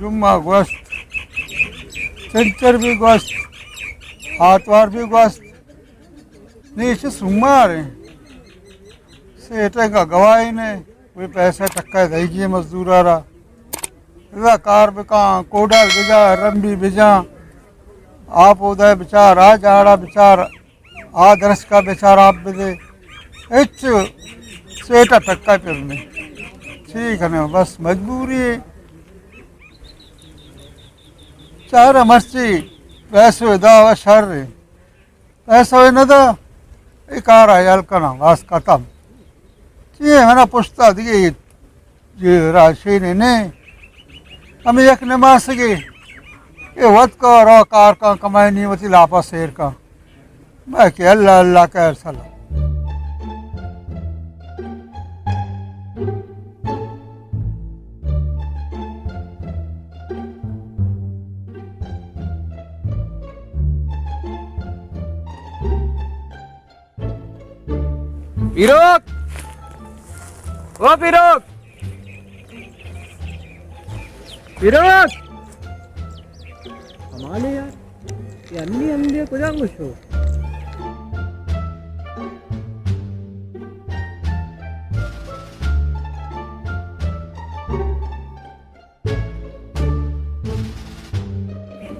جمعہ گوست، چنچر بھی گوست، آتوار بھی گوست، نی ایشی سومار ایں۔ سیٹھے کا گواہی نے، کوئی پیسہ ٹکا دئیگی مزدورا را۔ ادا کار بکاں، کوڈال بجا، رمبی بجا، آپ اودا بچار، آ جاڑا بچار، آ درچکا بچار آپ بدے۔ ہچ سیٹا ٹکا پر نے۔ ٹھیک ہے نا، بس مجبوری ہے۔ چارہ مرچی پیسو دا و شر ہے۔ پیسہ نہ دا، اے کار ءَ یل کناں، بس ختم۔ چی ہے منا پشتا دیگہ یہ، یہ راشی نے نے۔ ہمیں یک نماسگے، اے وت کا را کار کا کمائے نہیں وتی لاپا سیر کا۔ میں کہ اللہ اللہ کا سلام۔ پیروک! او پیروک! پیروک! ہمالے یار، یہ انی انی کجا گوشو؟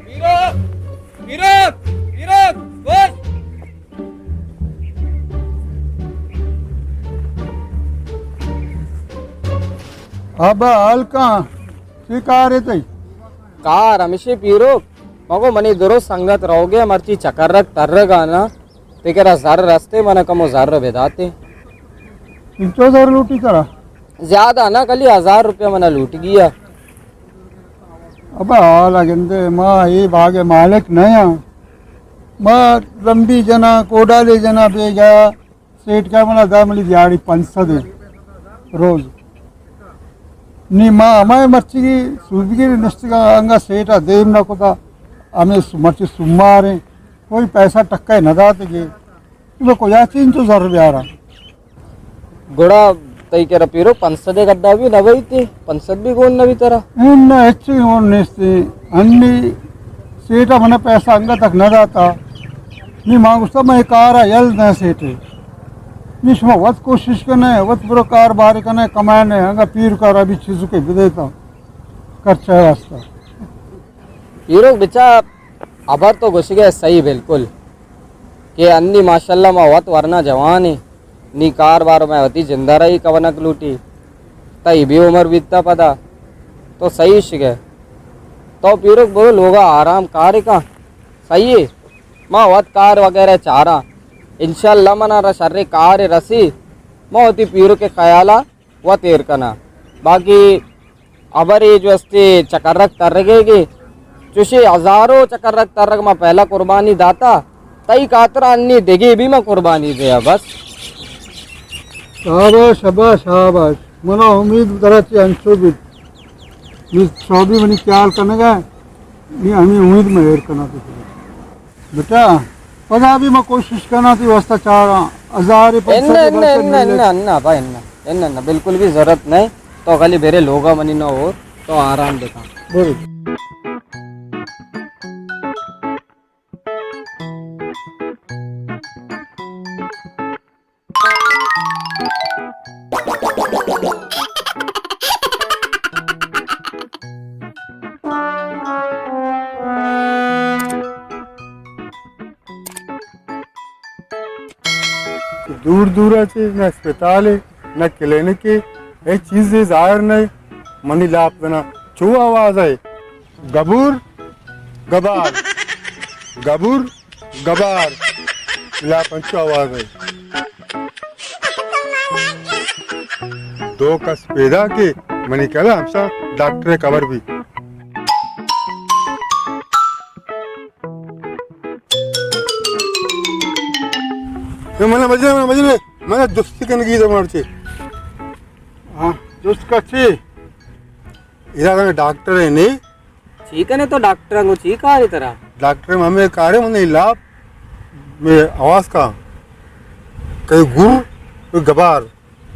پیرک! پیرک! پیرک! بس! ابا حال کن، چی کار ہے تئی؟ کار ہمیشی پیرک، مگو منی درست سنگت روگے مرچی چکرک ترگا نا۔ تئی کرا زر رستے، منا کمو زر بداتے۔ انچو زر لوٹی ترا؟ زیادہ نہ، کلی ہزار روپیہ منا لوٹ گیا۔ ابا حالا گندے، ما اے باغ مالک نہ ہاں۔ ما رمبی جنا، کوڈالے جنا بیگا، سیٹ کا منا دا منی دیہاڑی پنچ سد ہے روز۔ نی ما ہمائے مرچی سوبگی نشتگا انگا سیٹا دیم نہ کتا، ہمیں مرچی سماریں، کوئی پیسہ ٹکا نہ داتے گے۔ تو کجا چین تو زر بیارا؟ گڑا تئی کرا پیرو پنچ سد گڈا بھی نہ بئیتی، پنچ سد بھی گون نہ بی ترا۔ اناں، ہچ گون نیستی۔ انی سیٹا منا پیسہ انگا تک نہ داتا۔ نی ما گوشتا، میں کارا یل دیں سیٹے۔ نی شما وت کوشش کنے، وت برو کار بار کنے، کمائنے، انگا پیر کارا بھی چیزو کے بدیتا۔ خرچہ واسطہ۔ پیرو بچا، ابر تو گوشگے صحیح بالکل۔ کہ انی ماشاءاللہ ما وت ورنا جوان ایں، نی کار بار میں وتی جندہ رہی کونک لوٹی، تئی بے عمر بیتا پدا، تو صحیح شگے۔ تو پیرک برو لوگا آرام کار کن، صحیح ہے۔ ما وت کار وغیرہ چاراں، انشاءاللہ منا را شر کار رسی، ما وتی پیرک خیالا وت ایر کناں۔ باقی ہبرے جو استے چکرک ترگے گے، چوشے ہزارو چکرک ترگ ما پہلا قربانی داتا، تئی خاطر انی دگے بھی ما قربانی دیا بس۔ شاباش، شاباش، شاباش۔ منا امید ترا چی انچو بیت۔ نی شابی منی خیال کنگا، نی ہمیں امید میں ایر کنا تو۔ بیٹا، پدا بھی ما کوشش کناں تئی واسطہ چاراں، ہزار پنچ سد اناں، اناں، برکت اناں، ملے۔ اناں، اناں، بھائی، اناں، اناں، اناں، بالکل بھی ضرورت نہیں۔ تو خالی میرے لوگا منی نہ ہو، تو آرام دیتا۔ برو۔ دور دور ءَ چہ نہ اسپتال ءَ، نہ کلینک ءَ، اے چیزے ظاہر نہ، منی لاپ زنا چو آواز ہے، گبور، گبار، گبور، گبار، لاپ انچو آواز ہے۔ دو کس پیدا کہ منی کلا ہمسا ڈاکٹر خبر بھی۔ من مجنون، من مجنون، من جستی کنگی دمار چے۔ ہاں، جست کا چے؟ ارادہ ڈاکٹر ہے نہیں؟ چی کنے تو ڈاکٹر انگو چی کاری ترا؟ ڈاکٹر ہمیں کارے من لاپ میں آواز کا کئی گر گبار،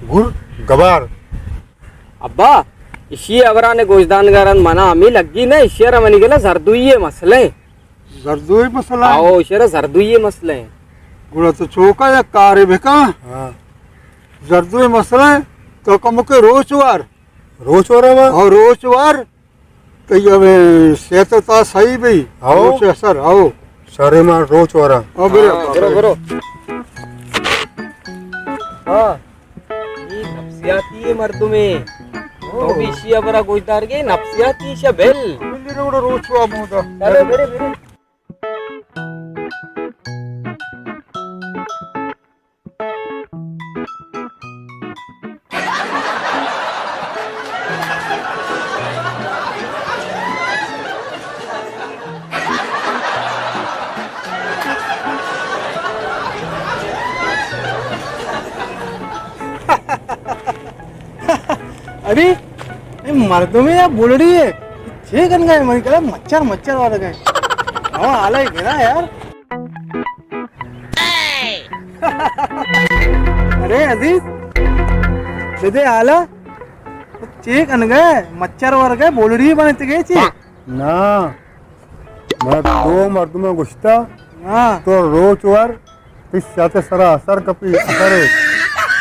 گر گبار۔ ابا، اشی ہبراں گوشداران، منا ہمے لگی نہ، اشی را منی گلا زردوئی مسئلہ ایں۔ زردوئی مسئلہ ایں؟ آؤ، اشی را زردوئی مسئلہ ایں۔ گڑا تو چوکا یک کارے بکن۔ ہاں۔ زردوئی مسئلہ ایں، تو کمکے روچ وار۔ روچ وار ہوا؟ او روچ وار۔ تئی ہمے صحت تا صحیح بی۔ ہاؤ۔ روچ اثر، ہاؤ۔ شرے ما روچ وارا۔ ہاں، برو۔ ہاں، برو، برو۔ ہاں۔ اے نفسیاتی مردمے۔ تو بھی اشی ہبرا گوشدارگے، نفسیاتی شبل۔ بلی روڑ روچ وا مودا۔ چلو، برے، برے۔ ارے، اے مردمے یا بلڑی اے؟ چے کنگا اے؟ منی گلا مچھر، مچھر وارگا اے۔ ہاں، حالا گرا یار۔ ارے عزیز، بدے حالا۔ چے کنگا اے؟ مچھر وارگا اے، بلڑی بنتگے چی؟ نا، من دو مردماں گوشتا، ہاں۔ تو روچ ور، تئی صحت سرا اثر کپی، اثر اے۔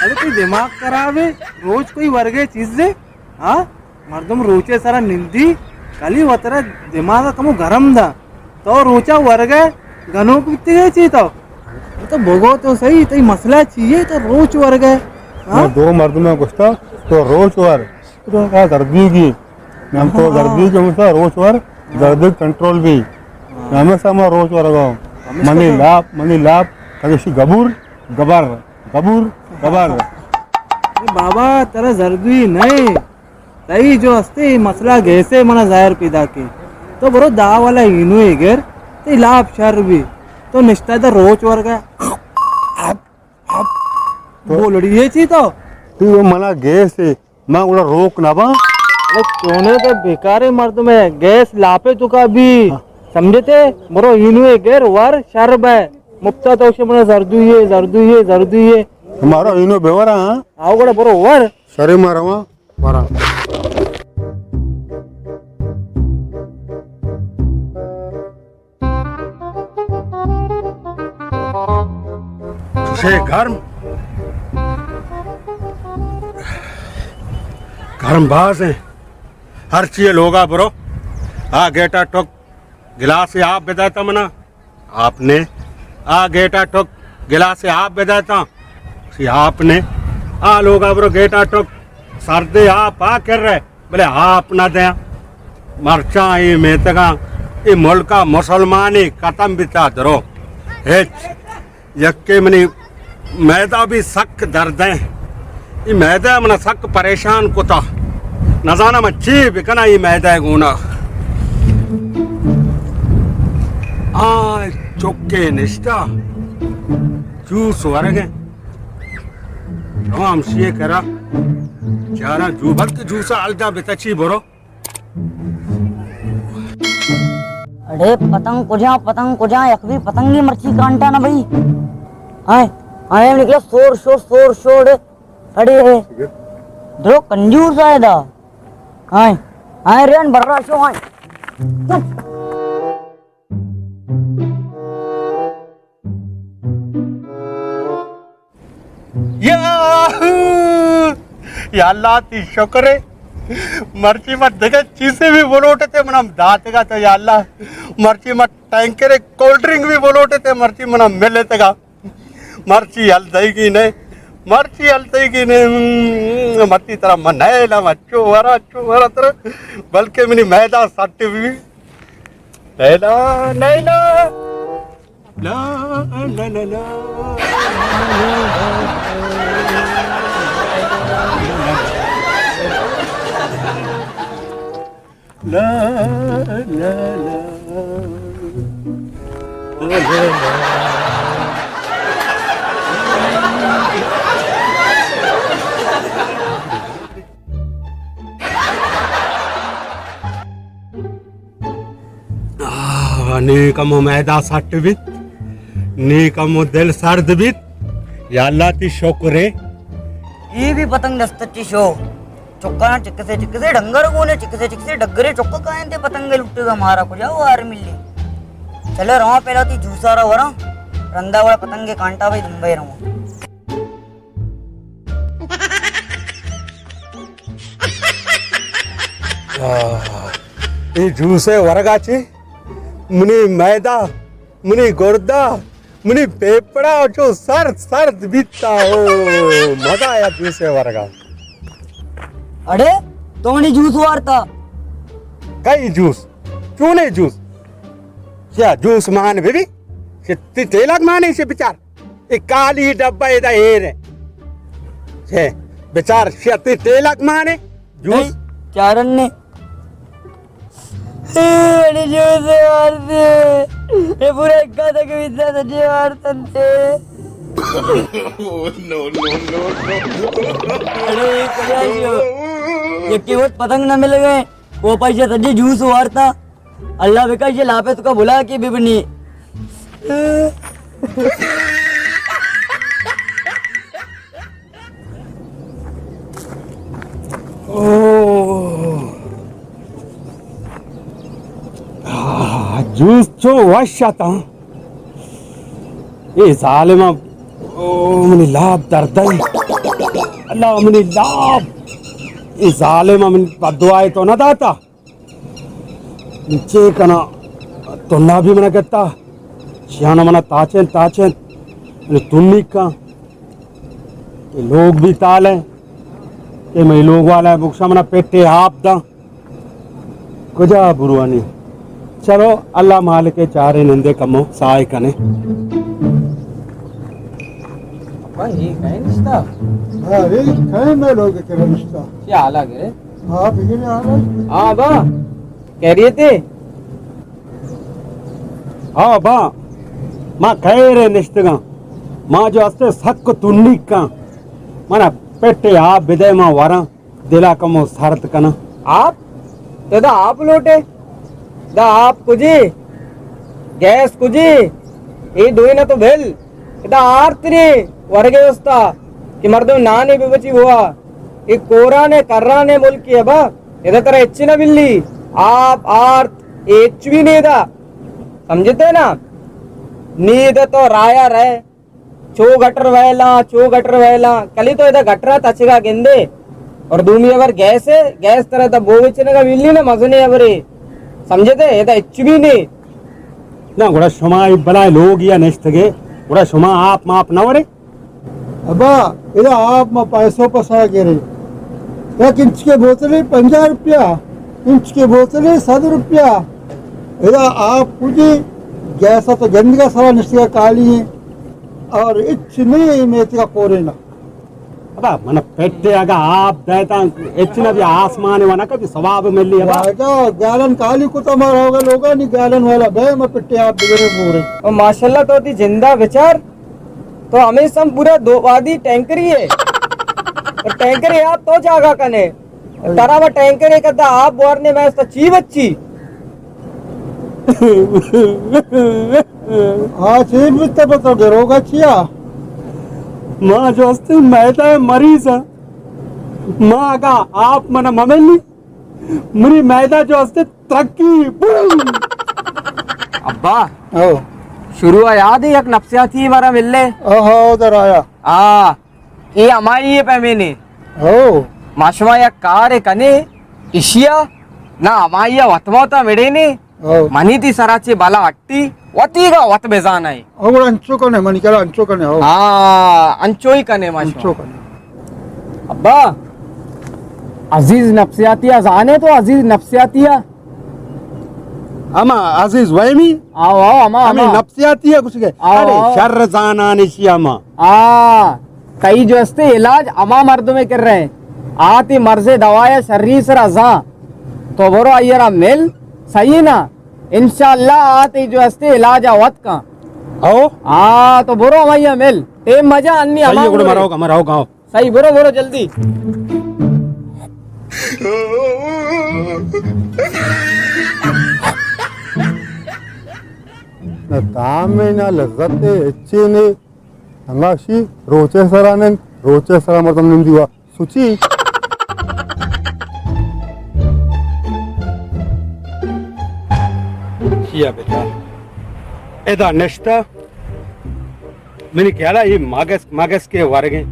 ارے تئی دماغ خراب اے، روچ کوئی ورگے چیز اے؟ ہاں؟ مردم روچے سرا نندی، کلی وترا دماغ کمو گرم دا۔ تو روچا ورگے گنوک بیتگے چی تو؟ تو بگو تو صحیح، تئی مسئلہ چی اے؟ تو روچ ورگے؟ ہاں؟ من دو مردماں گوشتا، تو روچ ور۔ تو آ زردی گی۔ نام تو زردی گی ہمیشہ روچ ور، زردی کنٹرول بی۔ ہمیشہ ما روچ ورگا۔ منی لاپ، منی لاپ، کدشی گبور، گبر، گبور، گبر۔ اے بابا، ترا زردی نئے۔ تئی جو ہستے مسئلہ گیسے منا ظاہر پیدا کے۔ تو برو دا والا اینوے گر، تئی لاپ شر بی۔ تو نشتہ دا روچ ورگا۔ تو بولڑی اے چی تو؟ تو منا گیسے۔ من گڑا روک نہ باں۔ ارے چونے تو بیکاریں مردمے، گیس لاپے توکا بی۔ ہاں۔ سمجھتے؟ برو اینوے گر ور شر بے۔ مپتا تو شے منا زردوئی اے، زردوئی اے، زردوئی اے۔ مارا اینو بے ورا، ہاں؟ آؤ گڑا برو ور۔ شرے ما رواں، ورا۔ چوشے گرم، گرم باز ایں۔ ہرچی اے لوگا برو، آ گیٹا ٹک گلاسے آپ بدئے تا منا، آپ نے۔ آ گیٹا ٹک گلاسے آپ بدئے تا، سی آپ نے۔ آ لوگا برو گیٹا ٹک سردے آپ آ کر رہے۔ بلے آپ نہ دیاں۔ مرچاں اے میتگاں، اے ملکا مسلمانی ختم بیتا درو۔ ہچ یکے منی میدہ بھی سک درد ایں۔ اے میدہ منا سک پریشان کتا۔ نزاناں من چی بکناں اے میدہ گونا۔ آ چکے نشتا۔ جوس ورگیں۔ ہمشی کرا۔ چاراں جو بلکہ جوسا الدا بتچی برو۔ اڑے پتنگ کجا، پتنگ کجا، یک بھی پتنگی مرچی کانٹا نہ بھئی۔ آئے، آئے نکلا سور شو، سور شو اڑے۔ اڑے، درو کنجوس آئے دا۔ آئے، آئے رین برا شو آئے۔ چپ۔ یا، یا اللہ تئی شکر اے۔ مرچی ما دگہ چیزے بھی بلوٹتے من ہم داتگا تو یا اللہ۔ مرچی ما ٹینکر کولڈ ڈرنک بھی بلوٹتے مرچی من ہم ملتگا۔ مرچی ہل دئیگی نے، مرچی ہل دئیگی نے۔ مرچی ترا من نیلا، من چو ورا، چو ورا ترا، بلکہ منی میدہ سٹ بھی۔ نیلا، نیلا۔ لا، لا، لا، لا۔ لا، لا، لا۔ آہ، نی کمو میدہ سٹ بیت، نی کمو دل سرد بیت۔ یا اللہ تئی شکر اے۔ اے بھی پتنگ دست چی شو۔ چکاں چکسے چکسے ڈنگر گونے، چکسے چکسے ڈگرے چک کائیں تے پتنگے لٹے گا مارا کجا وار ملی۔ چلو رواں پہلا تی جوسا را وراں، رندا وڑا پتنگے کانٹا بھائی دمبے رواں۔ آہ، اے جوسے ورگا چی منی میدہ، منی گردہ، منی پیپڑا چو سرد سرد بیتا ہو۔ مزہ آیا جوسے ورگا۔ اڑے، تو منی جوس وارتا؟ کئی جوس؟ چونے جوس؟ کیا جوس مان بی بی؟ کہ تی تیلک مانے سے بچار۔ اے کالی ڈبہ ادا ایر ہے۔ چے بچار، شتی تیلک مانے جوس؟ نہیں، چارن نے۔ اے بڑی جوس وارتے۔ اے پورا اکا تک بیتا سجے وارتن تے۔ اڑے، اے کجا شو؟ یکی وت پتنگ نہ مل گئے۔ وہ پیسے سجے جوس وارتا۔ اللہ بکا یہ لاپے تو کا بلا کے ببنی۔ اوہ۔ آہ، جوس چو وش آتا۔ اے ظالم، او منی لاپ درد ہے۔ اللہ منی لاپ۔ اے ظالم من بددعائے تو نہ داتا۔ چے کناں؟ تنا بھی منا گتا، شیانا منا تاچینت تاچینت، منی تنی کن، کہ لوگ بھی تال ہیں، کہ میں لوگ والا ہے، بکشا منا پیٹے آپ داں، کجا بروانی۔ چلو، اللہ مالک چارے نندے کمو سائے کنے۔ ابا، یہ کہیں نشتا؟ ہاں، یہ کہیں میں لوگ کرا نشتا۔ کیا حالا گرے؟ ہاں، بگڑے آ رہا۔ ہاں با، خیریت ہے؟ ہاں با، ما خیر ہے نشتگاں۔ ما جو استے سک تنیگ کاں۔ منا پٹے آپ بدے ما وراں، دلا کمو سرد کناں۔ آپ؟ تو دا آپ لوٹے؟ دا آپ کجے؟ گیس کجے؟ اے دوئے نہ تو بھل۔ ادا آرت نے ورگے استا کہ مردم نانے بہ بچی بوا۔ اے کوران ء کران ء ملک ء با۔ ادا ترا ہچ نہ بلی۔ آپ آرت ہچ بھی نیدا۔ سمجھتے نا؟ نی ادا تو رایا رہ۔ چو گٹر ویلا، چو گٹر ویلا۔ کلی تو ادا گٹرا تچگا گندے۔ اور دومی اگر گیس ہے، گیس ترا ادا بو بچنگا بلی نا مزنے ابرے۔ سمجھتے؟ ادا ہچ بھی نہیں۔ نا، گڑا شما اے بلائیں لوگ یا نشتگے، گڑا شما آپ ماپ نہ ورے؟ ابا، ادا آپ ما پیسو پسا گرے۔ یک انچ کے بوتلے پنجاہ روپیہ، انچ کے بوتلے صد روپیہ۔ ادا آپ کجی گیسا تو گندگا سرا نشتگا کالی ہیں اور اچ نہیں میتگا کورینا۔ ابا، من پٹے اگا آپ دیتا، اچ نہ بھی آسمان و نہ کبھی ثواب ملی ابا۔ واجہ، گالن کالی کتا مارا ہوگا لوگا، نی گالن والا بے، میں پٹے آپ بگرے بورے۔ او ماشاءاللہ، تو تی جندہ بچار، تو ہمیں سم پورا دو وادی ٹینکری ہے۔ تو ٹینکری آپ تو جاگا کنے۔ ترا وہ ٹینکر ایک ادا آپ بورنے میں اس چی بچی۔ ہاں، چی بچتا پتہ گروگا چیا؟ ما جو استے میدہ مریض ہاں۔ ما اگا آپ منا مملی، منی میدہ جو استے ترقی۔ بوم! ابا، او۔ شروع یاد ہے یک نفسیاتی مارا ملے۔ آہا، ادھر آیا۔ آ۔ اے ہمائی ہے پیمینے۔ ہو۔ ما شما یک کارے کنے، اشیا نہ ہمائی وت موتا مڑینے۔ ہو۔ منی تی سرا چے بلا اٹی، وتی گا وت بزانئے۔ ہو، گڑا انچو کنے، منی کرا انچو کنے، ہو۔ ہاں، انچو ہی کنے ما شما۔ انچو کنے۔ ابا، عزیز نفسیاتی زانے تو عزیز نفسیاتی۔ ہما عزیز وہمی؟ آو، آو، ہما، ہمیں ہما۔ نفسیاتی ہے کچھ کے۔ آو، ارے، آو۔ شر زانان اشی ہما۔ آ، تئی جو استے علاج ہما مردمے کر رہے ہیں۔ آ تی مرض دوایا شری سرا زان۔ تو برو آئی را مل، صحیح نا؟ انشاءاللہ آ تی جو استے علاج آ وت کن۔ او؟ آ، تو برو ہمائی مل۔ ٹیم مجا انمی صحیح ہما ہے، گڑا عمر ہے۔ مراؤ گا، مراؤ گا۔ صحیح، برو، برو، جلدی۔ نہ تام ہے، نہ لذت ہے، ہچی نے۔ انگا شی روچے سرا نند، روچے سرا مردم نندی وا سوچی۔ یا بچار، ادا نشتہ، منی خیالا یہ مگس، مگس کے ورگیں،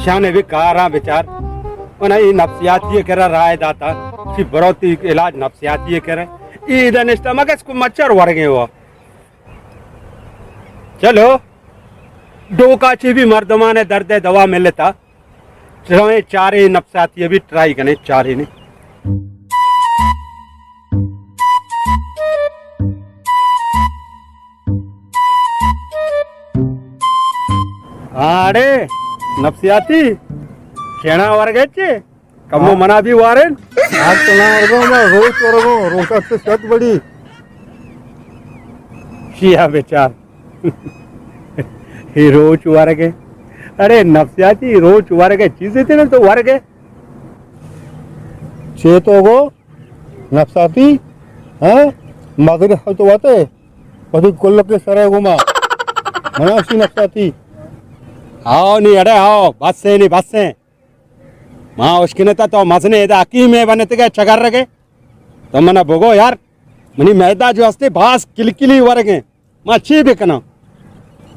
شانے بھی کاراں بچار، انہاں یہ نفسیاتی کرا رائے داتا، کہ بروتی علاج نفسیاتی کرا، یہ ادا نشتہ مگس کو مچھر ورگیں ہوا۔ چلو، ڈوکا چی بھی مردمان درد دوا ملتا، چلو، یہ چارے نفسیاتی بھی ٹرائی کنے، چارے نے۔ آڑے، نفسیاتی، کینا ورگے چے؟ کمو ہاں۔ منا بھی وارن۔ آج تو نہ ورگو، میں روچ ورگو، روچ سے شت بڑی۔ شیا بیچار۔ یہ روچ ورگے۔ ارے نفسیاتی روچ ورگے، چیزیں تیرے تو ورگے۔ چے تو گو نفسیاتی؟ ہاں؟ مزن تو واتے؟ پتی کل کے سرے گما۔ منا اسی نفسیاتی۔ آؤ نی اڑے آؤ، بس ہے نی، بس ہے۔ ما اشکنتا تو مزنے ادا حکیم ہے بنتگے چگرگے۔ تو منا بگو یار، منی میدا جو ہستے باز کلکلی ورگے۔ ما چی بکناں؟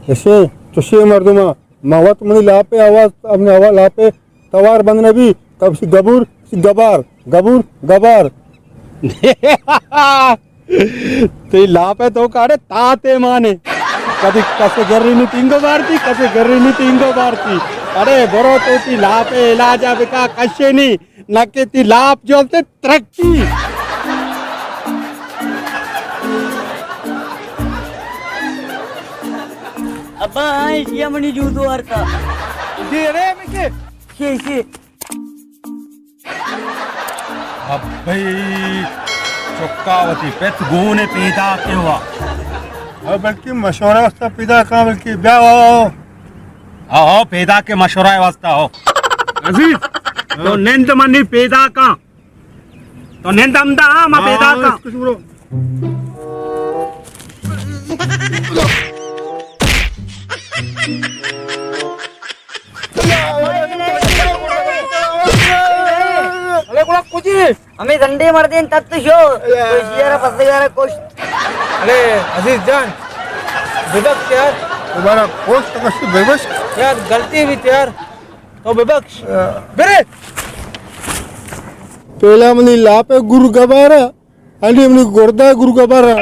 اسے چشے مردما، ما وت منی لاپے آواز، اپنے آواز لاپے توار بند نبی، کب سی گبور، سی گبار، گبور، گبار۔ تئی لاپ ء تو کاڑے تاتے مانے۔ کدی کسے گری نی تینگو بارتی، کسے گری نی تینگو بارتی۔ اڑے برو تو تی لاپ ء علاج ء بکا، کشے نی، نہ کہ تی لاپ جو ہستے ترکی۔ ابا، ہاں، ایشی ء منی جوتو ہرتا۔ جی، ارے، مکے۔ شی، شی۔ ابئی، چکا وتی پت گون پیدا کے ہوا۔ او بلکہ مشورہ واسطہ پیدا کاں، بلکہ بیا، آؤ، آؤ۔ آؤ، آؤ، پیدا کے مشورہ واسطہ، آؤ۔ عزیز، تو نند منی پیدا کاں۔ تو نند ہمدا، ہاں، ما ہاں، پیدا ہاں، کاں۔ اس کو چھوڑو۔ ارے گڑا کجی؟ ہمیں گنڈے مردین تت شو۔ تو شیرا پسگارا کشت۔ ارے عزیز جان، ببخش یار۔ دوبارہ کشت تو کشت، ببخش۔ یار غلطی بیت یار، تو ببخش۔ برے۔ پہلا منی لاپ ء گر گبارا، انی منی گردہ گر گبارا۔